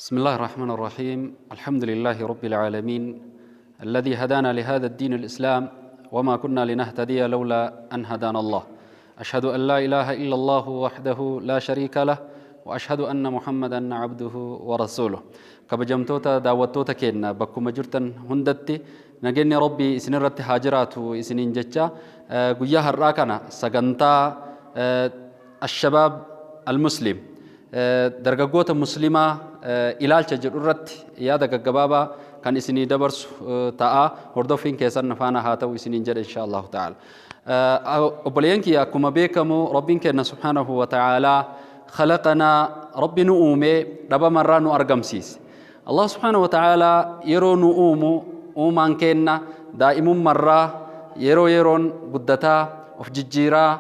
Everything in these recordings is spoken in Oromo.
بسم الله الرحمن الرحيم. الحمد لله رب العالمين الذي هدانا لهذا الدين الإسلام وما كنا لنهتدي لولا أن هدانا الله. أشهد أن لا إله إلا الله وحده لا شريك له وأشهد أن محمدا عبده ورسوله. Kabajamtoota daawwattoota keenya bakkuma jirtan hundatti nageenyi Rabbii isinirratti haa jiraatu isiniin jecha, guyyaa har'aa kana sagantaa Ashabaab Almuslim, dargaggoota muslimaa ilaalcha jedhu irratti yaada gaggabaabaa kan isinii dabarsu ta'a. Hordoffiin keessan faana haa ta'u isiniin jedhe insha Allahu ta'ala. Obboleeyyan kiyya, akkuma beekamu Rabbiin keenya subhaanahu wa ta'aalaa khalaqanaa, Rabbi nu uumee dhabamarraa nu argamsiise. Allah subhaanahu wa ta'aalaa yeroo nu uumu, uumaan keenna daa'imummarraa yeroo yeroon guddataa of jijjiiraa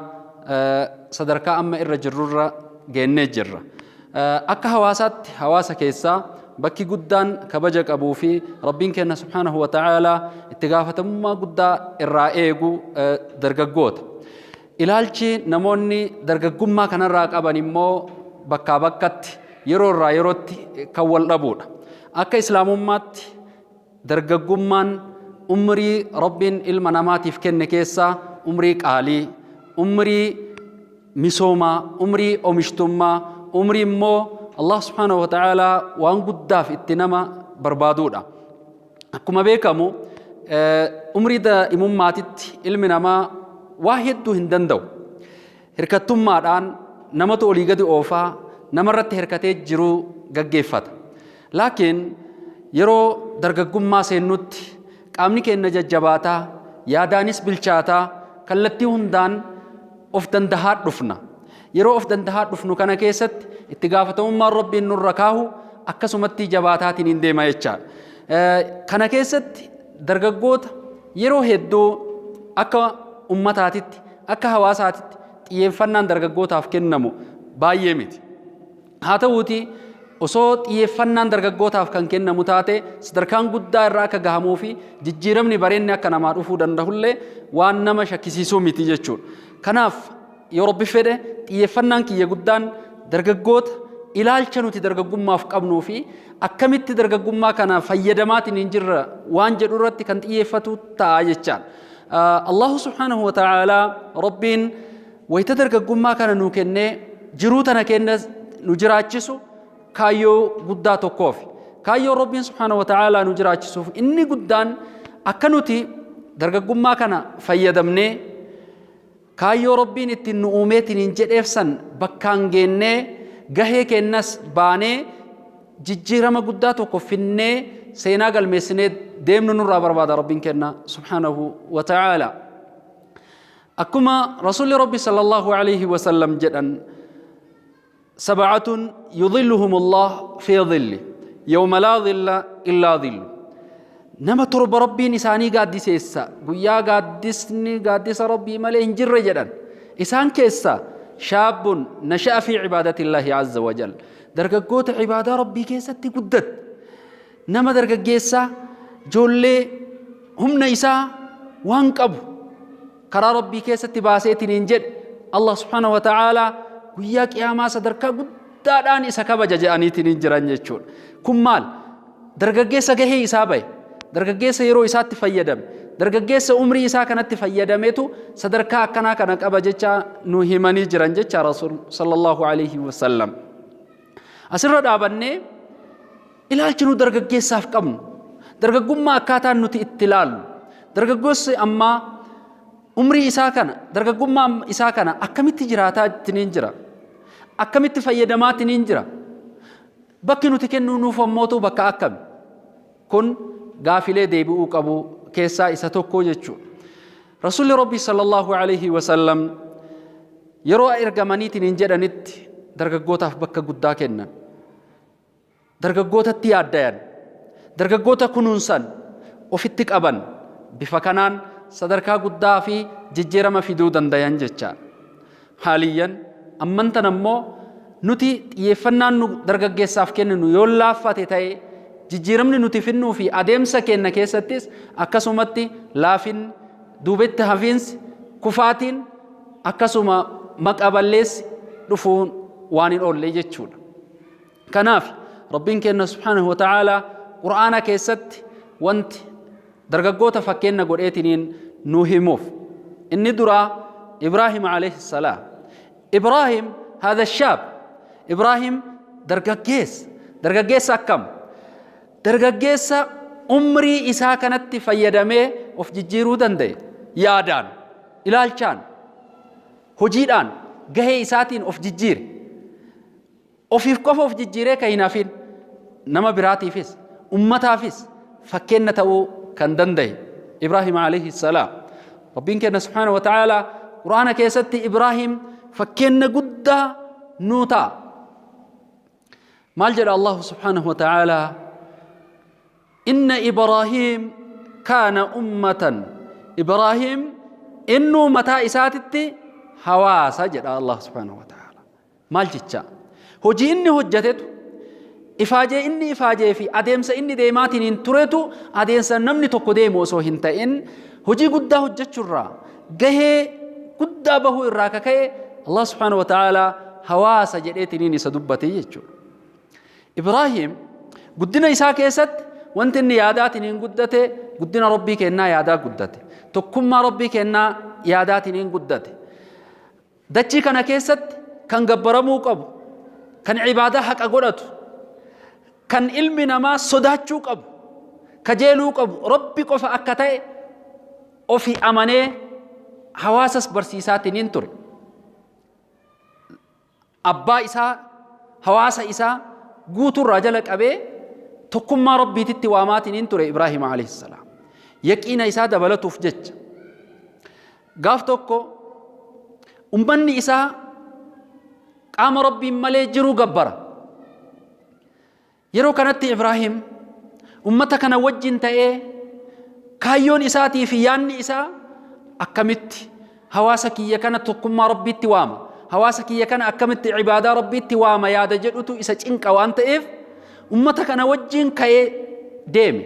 sadarkaa amma irra jirrurra geennee jirra. Akka hawaasaatti hawaasa keessaa bakki guddaan kabaja qabuu fi Rabbiin keenya subhaanahu wa ta'aalaa itti gaafatamummaa guddaa irraa eegu dargaggoota. Ilaalchi namoonni dargaggummaa kanarraa qaban immoo bakkaa bakkatti, yeroo irraa yerootti kan wal dhabuudha. Akka islaamummaatti dargaggummaan umrii Rabbiin ilma namaatiif kenne keessaa umrii qaalii, umrii misoomaa, umrii oomishtummaa, umrii immoo Allah subhaanahu wa ta'aalaa waan guddaaf itti nama barbaaduudha. Akkuma beekamu umrii daa'imummaatitti ilmi namaa waa hedduu hin danda'u. Hirkattummaadhaan namatu olii gadi oofaa, namarratti hirkatee jiruu gaggeeffata. Laakiin yeroo dargaggummaa seennutti qaamni keenya jajjabaataa, yaadaanis bilchaataa, kallattii hundaan of dandahaa dhufna. Yeroo of dandahaa dhufnu kana keessatti itti gaafatamummaan Rabbiin nurra kaahu akkasumatti jabaataatiin hin deema jechaadha. Kana keessatti dargaggoota yeroo hedduu akka ummataatitti, akka hawaasaatitti xiyyeeffannaan dargaggootaaf kennamu baay'ee miti. Haa ta'uuti, osoo xiyyeeffannaan dargaggootaaf kan kennamu taate sadarkaan guddaa irra akka gahamuu fi jijjiiramni bareenni akka namaa dhufuu danda'ullee waan nama shakkisiisuu miti jechuudha. Kanaaf yoo Rabbi fedhe xiyyeeffannaan kiyya guddaan dargaggoota, ilaalcha nuti dargaggummaaf qabnuu fi akkamitti dargaggummaa kana fayyadamaatiin hin jirra waan jedhu irratti kan xiyyeeffatu ta'a jechaadha. Allahu subhaanahu wa ta'aalaa, Rabbiin wayita dargaggummaa kana nuu kennee jiruu tana kenna nu jiraachisu kaayyoo guddaa tokkoofi. Kaayyoo Rabbiin subhaanahu wa ta'aalaa nu jiraachisuuf inni guddaan akka nuti dargaggummaa kana fayyadamnee kaayyoo Rabbiin ittiin nu uumeetiin hin jedheef san bakkaan geennee, gahee kennas baanee, jijjiirama guddaa tokko finnee, seenaa galmeessinee deemnu nurraa barbaada Rabbiin kenna subhaanahu wa ta'aalaa. Akkuma Rasuulli Rabbi sallallahu alaihi wasallam jedhan, "Sab'atun yudhilluhum Allah fi dhilli yawma laa dhilla illaa dhillu." Nama torba Rabbiin isaanii gaaddiseessa guyyaa gaaddisni gaaddisa Rabbii malee hin jirre jedhan. Isaan keessa "shaabbun nasha'a fi cibaadatillahi azza wa jal", dargaggoota cibaadaa Rabbii keessatti guddate, nama dargaggeessaa ijoollee humna isaa waan qabu karaa Rabbii keessatti baaseetiin hin jedhe, Allah subhaanahu wa ta'aalaa guyyaa qiyaamaa sadarkaa guddaadhaan isa kabaja jedhaniitiin hin jiran jechuudha. Kun maal? Dargaggeessa gahee isaa bahe, dargaggeessa yeroo isaatti fayyadame, dargaggeessa umrii isaa kanatti fayyadametu sadarkaa akkanaa kana qaba jecha nu himanii jiran jecha Rasuul sallallahu alaihi wasallam. Asirra dhaabannee ilaalchi nu dargaggeessaaf qabnu, dargaggummaa akkaataan nuti itti ilaallu, dargaggoossi ammaa umrii isaa kana, dargaggummaa isaa kana akkamitti jiraataa ittiniin jira, akkamitti fayyadamaa ittiniin jira, bakki nuti kennu nuuf ammootu bakka akkami? Kun gaafilee deebi'uu qabu keessaa isa tokko jechuudha. Rasuulli Rabbi sallallahu alaihi wasallam yeroo ergamaniitiin hin jedhanitti dargaggootaaf bakka guddaa kennan. Dargaggootatti yaaddayan, dargaggoota kunuunsan, ofitti qaban, bifa kanaan sadarkaa guddaa fi jijjiirama fiduu dandayan jecha. Haaliyyan amman tan ammoo nuti xiyyeeffannaan nu dargaggeessaaf kenninu yoo laaffate ta'e, jijjiiramni nuti finnuu fi adeemsa keenya keessattis akkasumatti laafinni, duubetti hafiinsi, kufaatiin, akkasuma maqa balleessi dhufuun waan hin oolle jechuudha. Kanaaf Rabbiin keenna subhaanahu wa ta'aalaa Qur'aana keessatti wanti dargaggoota fakkeenna godheetiniin nu himuuf. Inni duraa Ibraahim alayhi salaam. Ibraahim haadha shaab. Ibraahim dargaggeessa. Dargaggeessa akkam? Dargaggeessa umrii isaa kanatti fayyadamee of jijjiiruu danda'e. Yaadaan, ilaalchaan, hojiidhaan, gahee isaatiin of jijjiire. Ofiif qofa of jijjiiree kan hin hafin nama biraatiifis, ummataafis fakkeenna ta'uu kan danda'e Ibraahim alayhi salaam. Rabbiin keenya subhaanahu wa ta'aalaa Qur'aana keessatti Ibraahim fakkeenna guddaa nuu ta'a. Maal jedha Allahu subhaanahu wa ta'aalaa? Inna Ibraahiim kaana ummatan. Ibraahiim innuu mataa isaatitti hawaasa jedha Allah subhaanahu wa ta'ala. Maal jecha? Hojii inni hojjatetu, ifaajee inni ifaajee fi adeemsa inni deemaatiin hin turetu adeemsa namni tokko deemu osoo hin ta'in hojii guddaa hojjechuurraa gahee guddaa bahuu irraa kaka'e Allah subhaanahu wa ta'ala hawaasa jedheetiniin isa dubbate jechuudha. Ibraahim guddina isaa keessatti wanti inni yaadaatiin hin guddate guddina Rabbii kennaa yaadaa guddate. Tokkummaa Rabbii kennaa yaadaatiin hin guddate. Dachii kana keessatti kan gabbaramuu qabu, kan ibaadaa haqa godhatu, kan ilmi namaa sodaachuu qabu, kajeeluu qabu Rabbi qofa akka ta'e ofi amanee hawaasas barsiisaatiin hin ture. Abbaa isaa, hawaasa isaa guutuurraa jala qabee tokkummaa Rabbiititti waamaatiin hin ture Ibraahim alayhi salaam. Yaqiina isaa dabalatuuf jecha. Gaaf tokko ummanni isaa qaama Rabbiin malee jiru gabbara. Yeroo kanatti Ibraahim ummata kana wajjin ta'ee kaayyoon isaatii fi yaanni isaa akkamitti hawaasa kiyya kana tokkummaa Rabbiitti waama, hawaasa kiyya kana akkamitti ibaadaa Rabbiitti waama yaada jedhutu isa cinqa waan ta'eef ummata kana wajjin ka'ee deeme.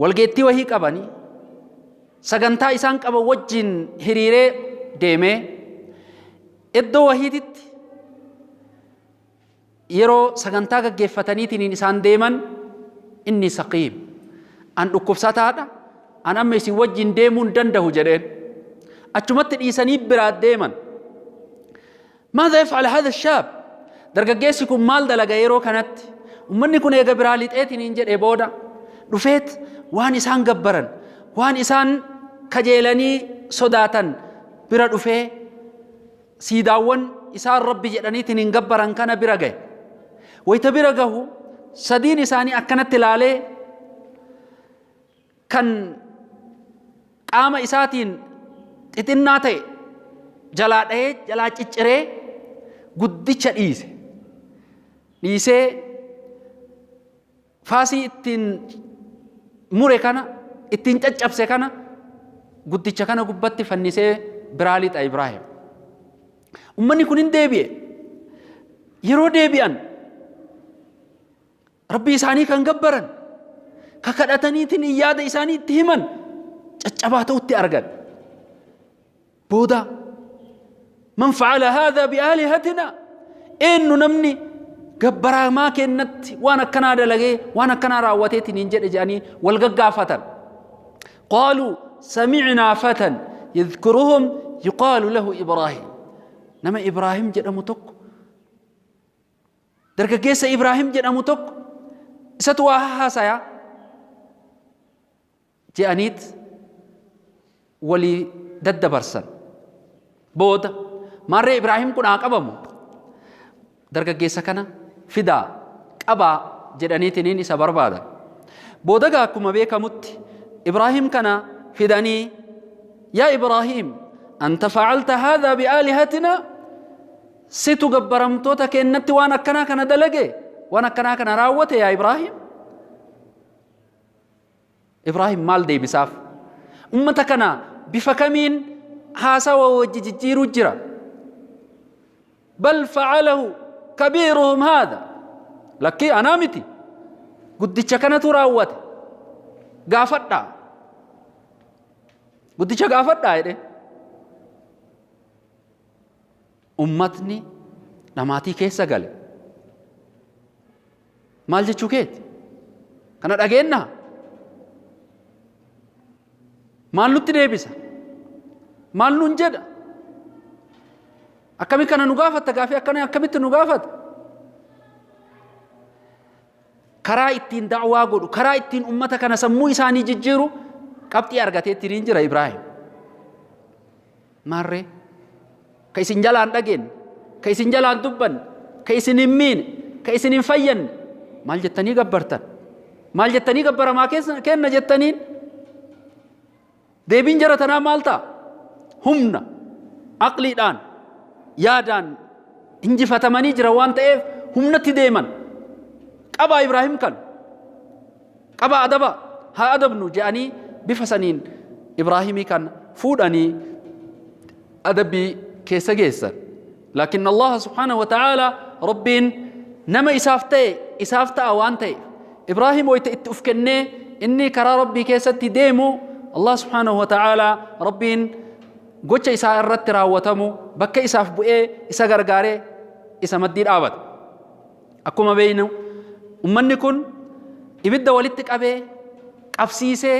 Walgeettii wahii qabanii sagantaa isaan qaban wajjin hiriiree deemee iddoo wahiititti yeroo sagantaa gaggeeffataniitiin isaan deeman inni saqiim an dhukkubsataadha an amma isin wajjin deemuu hin dandahu jedheen achumatti dhiisanii biraa deeman. Maadha yaf'al hadha shaab? Dargaggeessi kun maal dalaga yeroo kanatti? Ummanni kun eega biraa lixeetiin hin jedhe booda dhufeet waan isaan gabbaran, waan isaan kajeelanii sodaatan bira dhufee siidaawwan isaan rabbi jedhaniitiin hin gabbaran kana bira gahe. Wayita bira gahu sadiin isaanii akkanatti ilaalee kan qaama isaatiin xixinnaa ta'e jalaa dhahee jalaa cicciree guddicha dhiise. Dhiisee faasii ittiin mure kana ittiin caccabse kana guddicha kana gubbatti fannisee biraa lixa Ibraahim. Ummanni kun hin deebi'e. Yeroo deebi'an Rabbii isaanii kan gabbaran, ka kadhataniitiin yaada isaanii itti himan caccabaa ta'utti argan. Booda man fa'ala haadha bi'aalihatina eenyu namni gabbaramaa kennatti waan akkanaa dalagee waan akkanaa raawwateetiin hin jedhe jedhanii wal gaggaafatan. Qaaluu sami'naa fatan yadhkuruhum yuqaalu lahu Ibraahim. Nama Ibraahim jedhamu tokko Dargaggeessa Ibraahim jedhamu tokko isatu waa haasaya je'aniit walii daddabarsan. Booda maarree Ibraahim kun haa qabamu dargaggeessa kana fidaa qabaa jedhaniitiniin isa barbaadan. Booda gaa akkuma beekamutti Ibraahim kana fidanii yaa Ibraahim anta facalta haadhaa bi'aalihatinaa Situ gabbaramtoota keennatti waan akkanaa kana dalage, waan akkanaa kana raawwate yaa Ibraahim? Ibraahim maal deebisaaf? Ummata kana bifa kamiin haasawa wajji jijjiiruu jira? Bal fa'alahu kabiiruhum haadha. Lakkii anaa miti. Guddicha kanatu raawwate. Gaafadhaa. Guddicha gaafadhaa jedhee. Ummatni dhamaatii keessa gale. Maal jechuu keeti? Kana dhageennaa? Maal nutti deebisa? Maal nuun jedha? Akkami kana nu gaafatta gaafii akkana akkamitti nu gaafata? Karaa ittiin da'waa godhu, karaa ittiin ummata kana sammuu isaanii jijjiiru qabxii argateetti niin jira Ibraahim. Maarree ka isin jalaan dhageenye, ka isin jalaan dubbanne, ka isin hin miine, ka isin hin fayyanne maal jettanii gabbartan? Maal jettanii gabbaramaa kenna jettaniin? Deebiin jara tanaa maal ta'a? Humna, aqliidhaan, yaadaan injifatamanii jiran waan ta'eef humnatti deeman. Qabaa Ibraahim kan qabaa adaba haa adabnu jedhanii bifa saniin Ibraahimii kan fuudhanii adabbii keessa geessan. Laakiin Allah subhaanahu wa ta'ala Rabbiin nama isaaf ta'e isaaf ta'a waan ta'eef Ibraahim wayita itti uf kennee inni karaa Rabbii keessatti deemu Allah subhaanahu wa ta'ala Rabbiin gocha isaa irratti raawwatamu bakka isaaf bu'ee isa gargaaree isa maddii dhaabata. Akkuma beeknu ummanni kun ibidda walitti qabee qabsiisee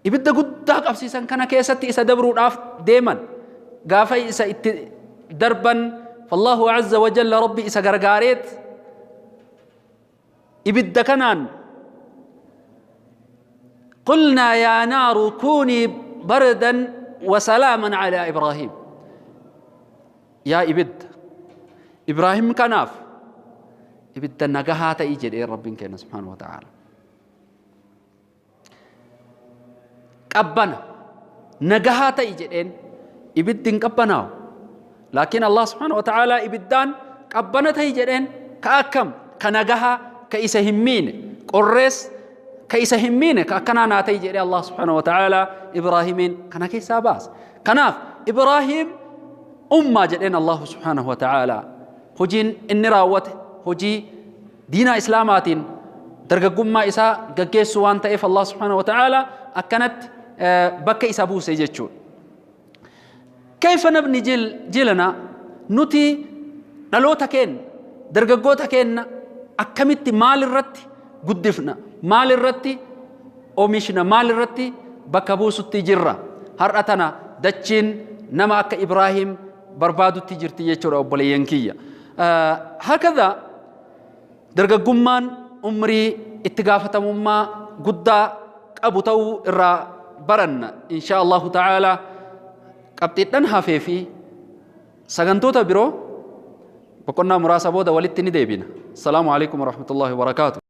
ibidda guddaa qabsiisan kana keessatti isa dabruudhaaf deeman gaafa isa itti darban fallahu azza wa jalla rabbi isa gargaareet ibidda kanaan قلنا يا نار كوني بردا وسلاما على إبراهيم Yaa ibidda! Ibraahim kanaaf ibidda nagahaa ta'i jedhee Rabbiin keenya subhaanahu wa ta'aala. Qabbana nagahaa ta'i jedheen ibiddi hin qabbanaa'u. Laakiin Allah subhaanahu wa ta'aala ibiddaan qabbana ta'i jedheen ka akkam ka nagahaa ka isa hin miine qorrees ka isa hin miine ka akkanaa naa ta'i jedhee Allah subhaanahu wa ta'aala Ibraahimiin kana keessaa baase. Kanaaf Ibraahiim ummaa jedheen Allahu subhaanahu wa ta'aalaa hojiin inni raawwate hojii diinaa islaamaatiin dargaggummaa isaa gaggeessuu waan ta'eef Allah subhaanahu wa ta'aalaa akkanatti bakka isa buuse jechuudha. Kayfa nabni jilana nuti dhaloota keenya dargaggoota keenya akkamitti maal irratti guddifna maal irratti oomishna maal irratti bakka buusutti jirra har'a tana dachiin nama akka Ibraahim barbaadutti jirti jechuudha obboleeyyan kiyya. Hakadha dargaggummaan umrii itti gaafatamummaa guddaa qabu ta'uu irraa baranna insha Allahu ta'ala qabxiidhan hafee fi sagantoota biroo boqonnaa muraasa booda walitti ni deebina. Assalaamu alaikum warahmatullahi wabarakaatuh.